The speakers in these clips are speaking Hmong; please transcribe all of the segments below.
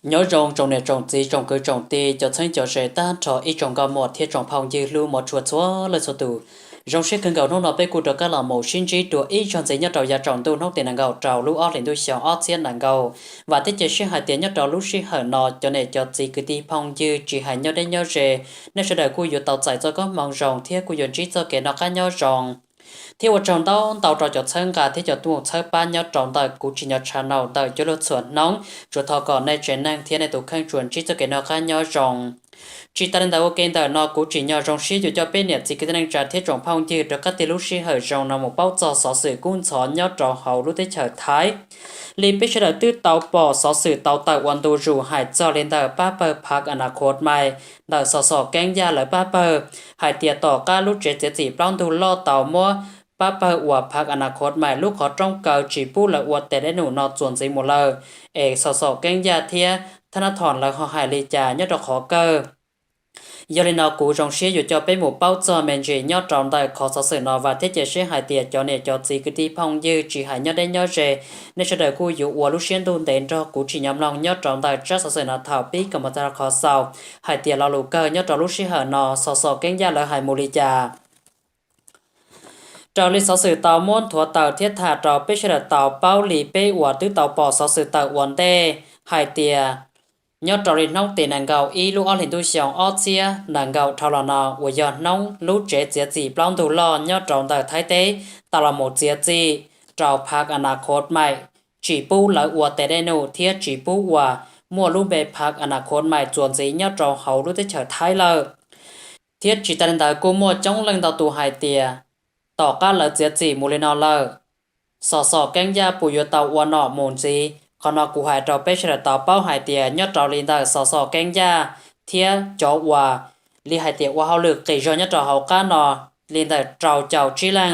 Nyob zoo tsoom niam tsoom txiv tsoom kwv tsoom tij cov txheeb cov ze tag nrho ib tsoom nkauj muam thiab tsoom phooj ywg hlub mov tshua txhua leej txhua tus. Zoo siab kawg nkaus hnub no peb kuj rov qab los mus sib ntsib dua ib zaug ntxiv nyob rau yav tsaus ntuj hnub tim nees nkaum rau lub ob hlis ntuj xyoo ob txhiab nees nkaum. Vam thiab cia siab hais tias nyob rau lub sij hawm no cov niam cov txiv kwv tij phooj ywg tsis hais nyob deb nyob ze, nej sawv daws kuj yuav tau txais txoj koob hmoov zoo thiab kuj yuav ntsib txoj kev noj qab nyob zoo. Thiab ua tsaug ntau ntau rau cov txhawb nqa thiab cov tuaj txhawb pab nyob rau ntawm kuv tsim nyog tshaj naum ntawm cuaj lub txhuam hnub, tsuas thov kom nej tsev neeg thiab nej tus kheej tsuas ntsib txoj kev noj qab nyob zoo. Tsis tas li ntawd ua ke ntawm no kuv tsim nyog zoo siab yuav coj peb niam txiv kwv tij neej tsa thiab tsoom phooj ywg rov qab tig lub sij hawm zoo no mus paub txog xov xwm kub ntxhov nyob rau hauv lub teb chaws Thaib. Li peb sawv daws twb tau pom xov xwm tau tawm ua ntu zus hais txog li ntawm pab pawg Phaj Anakhot Mai ntawm Xos Xos Keeb Yaj lawv pab pawg hais tias tom qab lub tsev txiav txim plaub ntug loj tau muab pab pawg uas Phaj Anakhot Mai lub qhov rooj kaw tsis pub lawv ua tes dej num no txuas ntxiv mus lawm, es Xos Xos Keeb Yaj thiab Thab Nab Thom lawv ho hais li cas nyob rau qhov kawg. Yog li no kuv zoo siab yuav coj peb mus paub txog me ntsis nyob rau ntawm qhov xov xwm no, vam thiab cia siab hais tias cov niam cov txiv kwv tij phooj ywg tsis hais nyob deb nyob ze, nej sawv daws kuj yuav ua lub siab ntuj ntev nrog kuv tsim nyog mloog nyob rau ntawm tsab xov xwm no thaum pib kom mus txog rau qhov xaus hais tias lo lus kawg nyob rau lub sij hawm no Xos Xos Keeb Yaj lawv hais mus li cas. Raws li xov xwm tau muab nthuav tawm thiab tham rau peb sawv daws tau paub li peb uas twb tau pom xov xwm tawm ua ntej hais tias nyob rau li hnub tim nees nkaum ib lub ob hlis ntuj xyoo ob txhiab nees nkaum dhau los no uas yog hnub lub tsev txiav txim plaub ntug loj nyob rau ntawm Thaib teb tau los mus txiav txim rau Phaj Anakhot Mai, tsis pub lawv ua tes dej num thiab tsis pub uas muaj lub npe Phaj Anakhot Mai txuas ntxiv nyob rau hauv lub teb chaws Thaib lawm. Thiab tsis tas li ntawd kuj muaj coob leej ntau tus hais tias tom qab lawv txiav txim mus li no lawm, Xos Xos Keeb Yaj puas yuav tau ua nom mus ntxiv. Qhov no kuv hais rau peb sawv daws tau paub hais tias nyob rau li ntawm Xos Xos Keeb Yaj thiab cov uas li hais tias ua hauj lwm qis zog nyob rau hauv qab no li ntawm rau caum tsib leej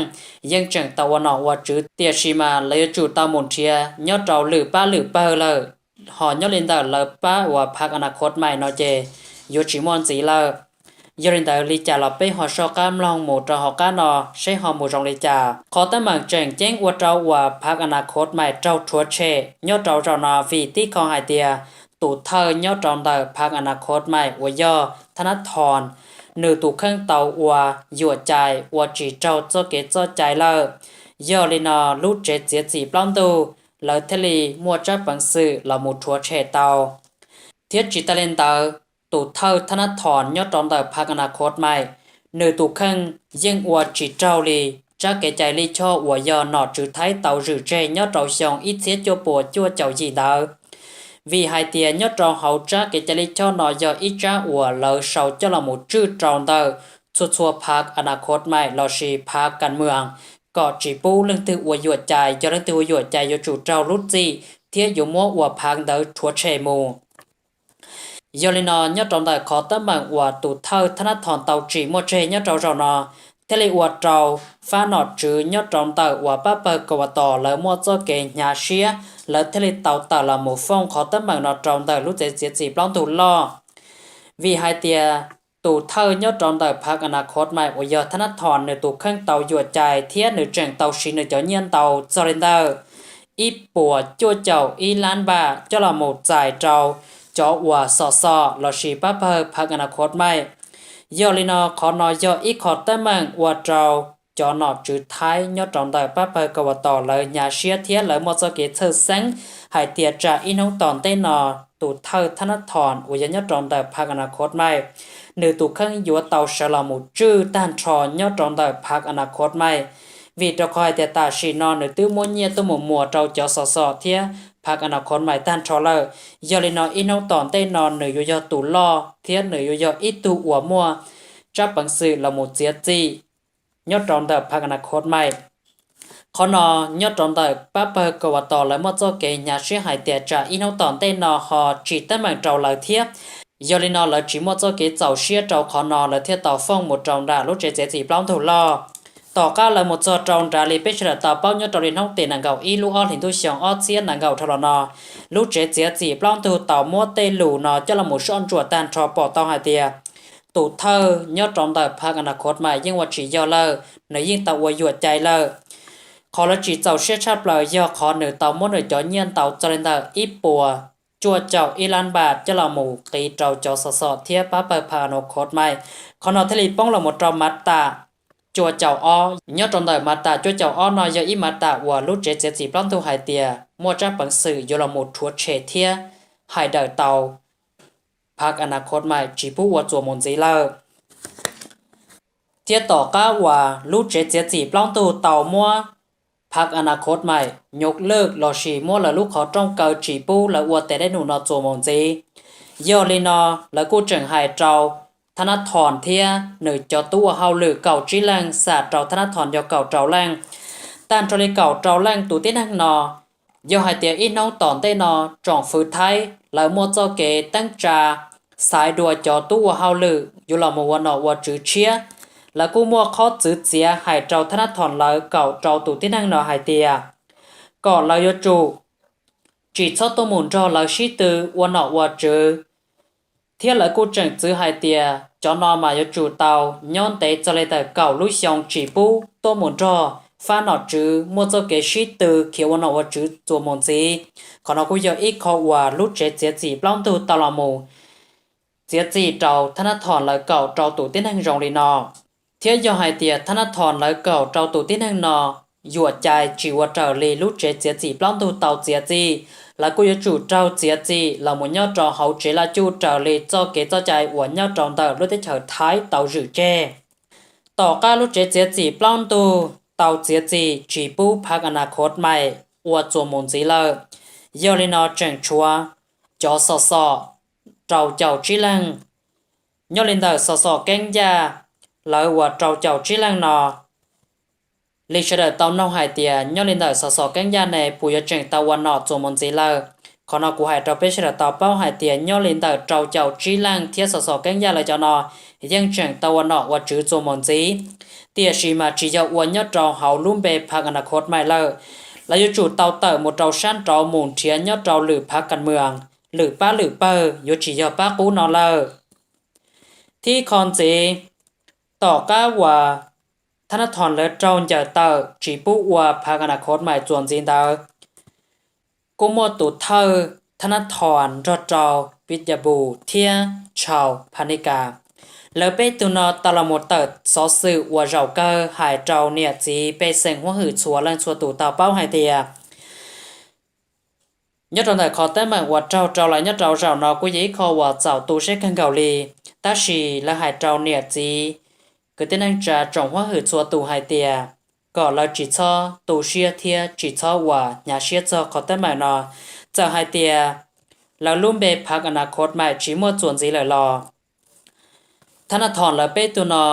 yeej tseem tau ua nom ua tswv, tiam sis mas lawv yuav tsum tau mus nrhiav nyob rau lwm pab lwm pawg lawm, ho nyob li ntawm lawv pab uas Phaj Anakhot Mai no ces yuav tsis muaj ntxiv lawm. Yog li ntawd li cas los peb ho soj qab mloog mus rau hauv qab no seb ho mus zoo li cas. Qhov teeb meem tseem ceeb ua rau uas Phaj Anakhot Mai raug rhuav tshem nyob rau zaum no vim tib qho hais tias tus thawj nyob rau ntawm Phaj Anakhot Mai uas yog Thab Nab Thom, nws tus kheej tau ua yuam cai ua tsis raug txoj kev txoj cai lawm. Yog li no lub tsev txiav txim plaub ntug lawv thiaj li muaj tsab peev xwm los mus rhuav tshem tau. Thiab tsis tas li ntawd, tus thawj Thab Nab Thom nyob rau ntawm Phaj Anakhot Mai, nws tus kheej yeej ua tsis raug li tsab kev cai lij choj uas yog nom tswv Thaib tau zwm tseg nyob rau xyoo ib txhiab cuaj puas cuaj caum yim ntawd. Vim hais tias nyob rau hauv tsab kev cai lij choj no yog ib tsab uas lawv sau coj los mus tswj rau ntawm txhua txhua Phaj Anakhot Mai lossis Phaj Kas Mws, kom tsis pub leej twg ua yuam cai, yog leej twg ua yuam cai yuav tsum raug lub txim thiab yuav muab uas Phaj ntawd rhuav tshem mus. Yog li no nyob rau ntawm qhov teeb meem uas tus thawj Thab Nab Thom tau tsim muaj tseg nyob rau zaum no, thiaj li ua rau fab nom tswv nyob rau ntawm uas pab pawg Kaus Vas Tos lawv muaj txoj kev hnyav siab, lawv thiaj li tau tawm los mus fooj qhov teeb meem no rau ntawm lub tsev txiav txim plaub ntug loj. Vim hais tias tus thawj nyob rau ntawm Phaj Anakhot Mai uas yog Thab Nab Thom nws tus kheej tau yuam cai thiab nws tseem tau siv nws cov nyiaj ntau txog li ntawm ib puas cuaj caum ib lab npaj coj los mus txais rau cov uas Xos Xos lossis pab pawg Phaj Anakhot Mai. Yog li no qhov no yog ib qho teeb meem ua rau cov nom tswv Thaib nyob rau ntawm pab pawg Kaus Vas Tos lawv hnyav siab thiab lawv muaj txoj kev txhawj xeeb hais tias tsam ib hnub tom ntej no tus thawj Thab Nab Thom uas yog nyob rau ntawm Phaj Anakhot Mai, nws tus kheej yuav tau sawv los mus tswj tag nrho nyob rau ntawm Phaj Anakhot Mai. Vim rau qhov hais tias tam sim no nws twb muab nyiaj tuaj mus muas rau cov Xos Xos thiab Phaj Anakhot Mai tag nrho lawm, yog li no ib hnub tom ntej no nws yuav yog tus loj thiab nws yuav yog ib tug uas muaj tsab peev xwm los mus txiav txim nyob rau ntawm Phaj Anakhot Mai. Qhov no nyob rau ntawm pab pawg Kaus Vas Tos lawv muaj txoj kev hnyav siab hais tias tsam ib hnub tom ntej no ho tsim teeb meem rau lawv thiab. Yog li no lawv tsis muaj txoj kev txaus siab rau qhov no lawv thiaj tau fooj mus rau nram lub tsev txiav txim plaub ntug loj. Tom qab lawv mus txog rau nrad li peb sawv daws tau paub nyob rau li hnub tim nees nkaum ib lub ob hlis ntuj xyoo ob txhiab nees nkaum dhau los no, lub tsev txiav txim plaub ntug tau muab tej lus no coj los mus soj ntsuam tag nrho pom tau hais tias tus thawj nyob rau ntawm Phaj Anakhot Mai yeej ua tsis yog lawm, nws yeej tau ua yuam cai lawm. Qhov lawv tsis txaus siab tshaj plaws yog qhov nws tau muab nws cov nyiaj ntau txog li ntawm ib puas cuaj caum ib lab npas coj los mus qiv rau cov xov xom thiab pab pawg Phab Anakhot Maim. Qhov no thiaj li poob los mus rau mav tas cuaj caum ob. Nyob rau ntawm mav tas cuaj caum ob no yog ib mav tas uas lub tsev txiav txim plaub ntug hais tias muaj tsab peev xwm yuav los mus rhuav tshem thiab hais dawm tau Phab Anakhot Maim tsis pub ua txuas mus ntxiv lawm. Thiab tom qab uas lub tsev txiav txim plaub ntug tau muab Phab Anakhot Maim nyuj lwj lossis muab lawv lub qhov rooj kaw tsis pub lawv ua tes dej num no txuas mus ntxiv, yog li no lawv kuj tseem hais rau Thab Nab Thos thiab nws cov tub ua hauj lwm kaum tsib leej xam rau Thab Nab Thos yog kaum rau leej. Tag nrho li kaum rau leej tus tib neeg no, yog hais tias ib hnub tom ntej no tsoom fwv Thaib lawv muaj txoj kev teeb tsa xaiv dua cov tub ua hauj lwm yuav los mus ua nom ua tswv tshiab, lawv kuj muaj qhov txwv txiav hais rau Thab Nab Thos lawv kaum rau tus tib neeg no hais tias kom lawv yuav tsum tsis txhob tuaj mus nrog lawv sib tw ua nom ua tswv. Thiab lawv kuj tseem txwv hais tias cov no mas yuav tsum tau nyob ntev txog li ntawm kaum lub xyoo tsis pub tuaj mus nrog fab nom tswv muaj txoj kev sib tw khiav ua nom ua tswv txuas mus ntxiv. Qhov no kuj yog ib qho uas lub tsev txiav txim plaub ntug tau los mus txiav txim rau Thab Nab Thos lawv kaum rau tus tib neeg zoo li no. Thiab yog hais tias Thab Nab Thos lawv kaum rau tus tib neeg no yuam cai tsis ua raws li lub tsev txiav txim plaub ntug tau txiav txim, lawv kuj yuav tsum raug txiav txim los mus nyob rau hauv tsev laj cuj raws li txoj kev txoj cai uas nyob rau ntawm lub teb chaws Thaib tau zwm tseg. Tom qab lub tsev txiav txim plaub ntug tau txiav txim tsis pub Phab Anakhot Maim ua txuas mus ntxiv lawm, yog li no tseem tshuav cov xov xom rau caum tsib leeg. Nyob li ntawm xov xom Keeb Yaj, lawv uas rau caum tsib leeg no, li sawv daws tau noog hais tias nyob li ntawm xov xom Keeb Yaj ne puas yuav tseem tau ua nom txuas mus ntxiv lawm. Qhov no kuv hais rau peb sawv daws tau paub hais tias nyob li ntawm rau caum tsib leej thiab xov xom Keeb Yaj lawv cov no yeej tseem tau ua nom ua tswv txuas mus ntxiv, tiam sis mas tsis yog ua nyob rau hauv lub npe Phab Anakhot Maim lawm. Lawv yuav tsum tau tawm mus rau sab nraud mus nrhiav nyob rau lwm Phab Kas Mwas, lwm pab lwm pawg, yuav tsis yog pab qub no lawm. Thiab qhov ntxiv, tom qab uas Thab Nab Thos lawv raug ncaws tawm tsis pub ua Phab Anakhot Maim txuas ntxiv ntawd, kuj muaj tus thawj Thab Nab Thos nrog rau Pib Yas Npus thiab Tshau Phas Nis Kas, lawv peb tug no tau los mus tawm xov xwm uas zaum kawg hais rau niam txiv pej xeem Huab Hwm txhua leej txhua tus tau paub hais tias nyob rau ntawm qhov teeb meem uas raug rau lawv nyob rau zaum no kuj yog ib qho uas txaus tu siab kawg nkaus li. Tab sis lawv hais rau niam txiv kwv tij neej tsa tsoom Huab Hwm txhua tus hais tias kom lawv tsis txhob tu siab thiab tsis txhob uas hnyav siab txog qhov teeb meem no. Txawm hais tias lawv lub npe Phab Anakhot Maim tsis muaj txuas ntxiv lawm los Thab Nab Thos lawv peb tug no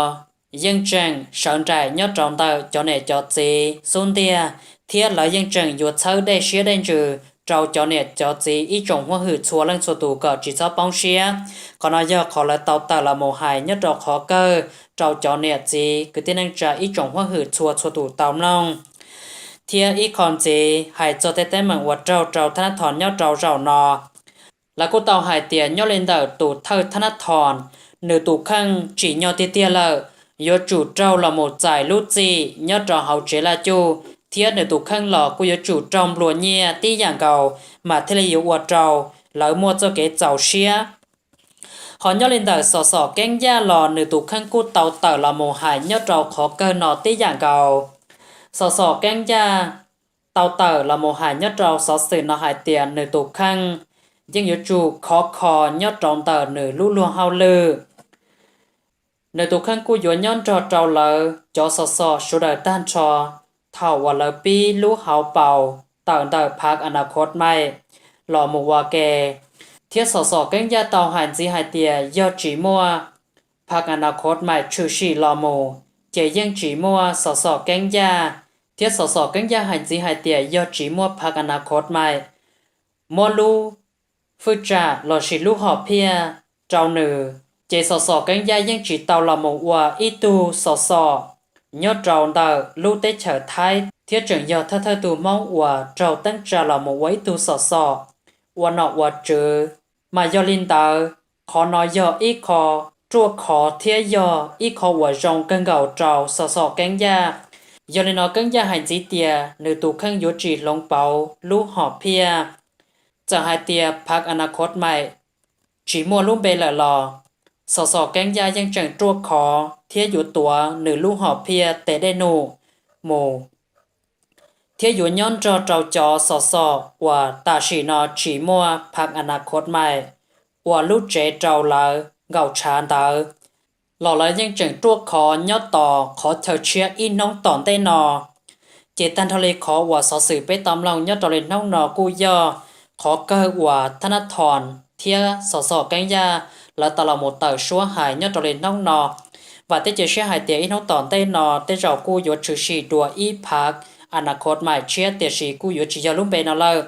yeej tseem sawv nraim nyob rau ntawm cov niam cov txiv xub ntiag, thiab lawv yeej tseem yuav txhawb dej siab dej ntsws rau cov niam cov txiv ib tsoom Huab Hwm txhua leej txhua tus kom tsis txhob poob siab. Qhov no yog qhov lawv tau tawm los mus hais nyob rau qhov kawg rau cov niam txiv kwv tij neej tsa ib tsoom Huab Hwm txhua txhua tus tau mloog. Thiab ib qho ntxiv hais txog tej teeb meem uas raug rau Thab Nab Thos nyob rau zaum no, lawv kuj tau hais tias nyob li ntawm tus thawj Thab Nab Thos, nws tus kheej tsim nyog tiag tiag lawm, yuav tsum raug los mus txais lub txim nyob rau hauv tsev laj cuj, thiab nws tus kheej los kuj yuav tsum raug nplua nyiaj tib yam nkaus mas thiaj li yuav ua rau lawv muaj txoj kev txaus siab. Ho nyob li ntawm Xov Xom Keeb Yaj los nws tus kheej kuj tau tawm los mus hais nyob rau qhov kawg no tib yam nkaus. Xov Xom Keeb Yaj tau tawm los mus hais nyob rau xov xwm no hais tias nws tus kheej yeej yuav tsum khov kho nyob rau ntawm nws lub luag hauj lwm. Nws tus kheej kuj yuav nyob nrog rau lawv cov xov xom sawv daws tag nrho thaum uas lawv pib lub hauv paus tawm ntawm Phab Anakhot Maim los mus ua ke. Thiab Xov Xom Keeb Yaj tau hais ntxiv hais tias yog tsis muaj Phab Anakhot Maim tshwm sim los mus, ces yeej tsis muaj Xov Xom Keeb Yaj. Thiab Xov Xom Keeb Yaj hais ntxiv hais tias yog tsis muaj Phab Anakhot Maim muab lub fwj tsam lossis lub hom phiaj rau nws, ces Xov Xom Keeb Yaj yeej tsis tau los mus ua ib tug xov xom nyob rau ntawm lub teb chaws Thaib, thiab tseem yog thawj thawj tug Hmoob uas raug teeb tsa los mus ua ib tug xov xom ua nom ua tswv. Mas yog li ntawd, qhov no yog ib qho ruaj khov thiab yog ib qho uas zoo kawg nkaus rau Xov Xom Keeb Yaj. Yog li no Keeb Yaj hais ntxiv tias nws tus kheej yuav tsis hloov pauv lub hom phiaj. Txawm hais tias phav Anakhot Maim tsis muaj lub npe lawm los Xos Xos Keeb Yaj yeej tseem ruaj khov thiab yuav tuav nws lub hom phiaj tes dej num mus thiab yuav nyob nrog rau cov Xos Xos uas tam sim no tsis muaj phav Anakhot Maim ua lub tsev rau lawv nkaum tshav ntawd los lawv yeej tseem ruaj khov nyob tos qhov chaw tshiab ib hnub tom ntej no. Ces tag nrho li qhov uas xov xwm peb tau mloog nyob rau li hnub no kuj yog qhov kawg uas Thab Nab Thos thiab Xos Xos Keeb Yaj lawv tau los mus tawm suab hais nyob rau li hnub no. Vam thiab cia siab hais tias ib hnub tom ntej no tej zaum kuj yuav tshwm sim dua ib phav Anakhot Maim tshiab, tiam sis kuj yuav tsis yog lub npe no lawm.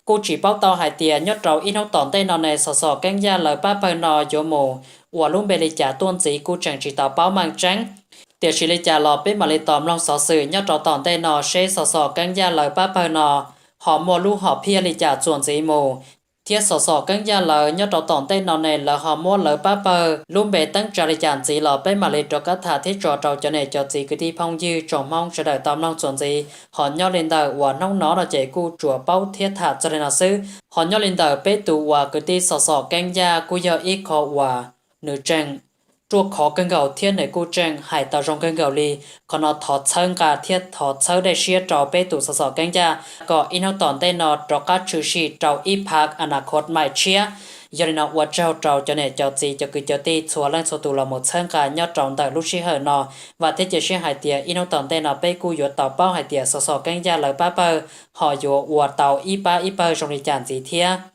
Kuj tsis paub tau hais tias nyob rau ib hnub tom ntej no ne Xos Xos Keeb Yaj lawv pab pawg no yuav mus ua lub npe li cas tuaj ntxiv kuj tseem tsis tau paub meej tseeb. Tiam sis li cas los peb mam li tos mloog xov xwm nyob rau tom ntej no seb Xos Xos Keeb Yaj lawv pab pawg no ho muaj lub hom phiaj li cas txuas ntxiv mus, thiab Xos Xos Keeb Yaj lawv nyob rau tom ntej no ne lawv ho muab lawv pab pawg lub npe teeb tsa li cas ntxiv los peb mam li rov qab tham thiab tso rau cov niam cov txiv kwv tij phooj ywg tsoom Hmoob sawv daws tau mloog txuas ntxiv. Ho nyob li ntawm uas hnub no no ces kuj tsuas paub thiab tham txog li no xwb. Ho nyob li ntawm peb tus uas kwv tij Xos Xos Keeb Yaj kuj yog ib qho uas nws tseem ruaj khov kawg nkaus thiab nws kuj tseem hais tau zoo kawg nkaus li. Qhov no thov txhawb nqa thiab thov txhawb dej siab rau peb tus Xos Xos Keeb Yaj kom ib hnub tom ntej no rov qab tshwm sim rau ib phav Anakhot Maim tshiab. Yog li no ua tsaug rau cov niam cov txiv cov kwv cov tij txhua leej txhua tus los mus txhawb nqa nyob rau ntawm lub sij hawm no. Vam thiab cia siab hais tias ib hnub tom ntej no peb kuj yuav tau paub hais tias Xos Xos Keeb Yaj lawv pab pawg ho yuav ua tau ib pab ib pawg zoo li cas ntxiv thiab.